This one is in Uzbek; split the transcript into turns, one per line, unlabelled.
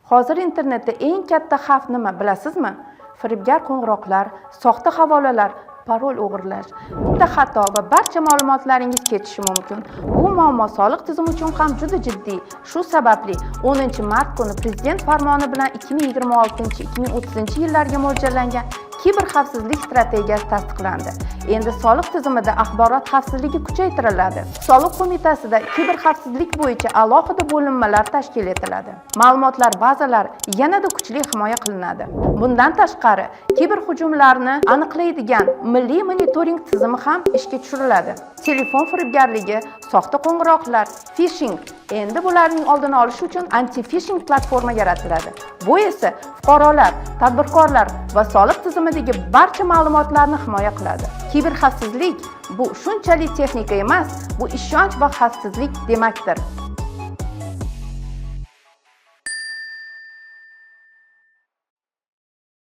Hozir internetda eng katta xavf nima, bilasizmi? Firibgar qo'ng'iroqlar, soxta havolalar, parol o'g'irlash. Bitta xato va barcha ma'lumotlaringiz ketishi mumkin. Bu muammo soliq tizimi uchun ham juda jiddiy. Shu sababli 10 mart kuni Prezident farmoni bilan 2026-2030 yillarga mo'ljallangan kiber xavfsizlik strategiyasi tasdiqlandi. Endi soliq tizimida axborot xavfsizligi kuchaytiriladi. Soliq qo'mitasida kiber xavfsizlik bo'yicha alohida bo'linmalar tashkil etiladi. Ma'lumotlar bazalari yanada kuchli himoya qilinadi. Bundan tashqari, kiber hujumlarni aniqlaydigan milliy monitoring tizimi ham ishga tushiriladi. Telefon firibgarligi, soxta qo'ng'iroqlar, fishing — endi bularning oldini olish uchun anti-fishing platforma yaratiladi. Bu esa fuqarolar, tadbirkorlar va soliq tizimidagi barcha ma'lumotlarni himoya qiladi. Kiber xavfsizlik bu shunchalik texnika emas, bu ishonch va xavfsizlik demakdir.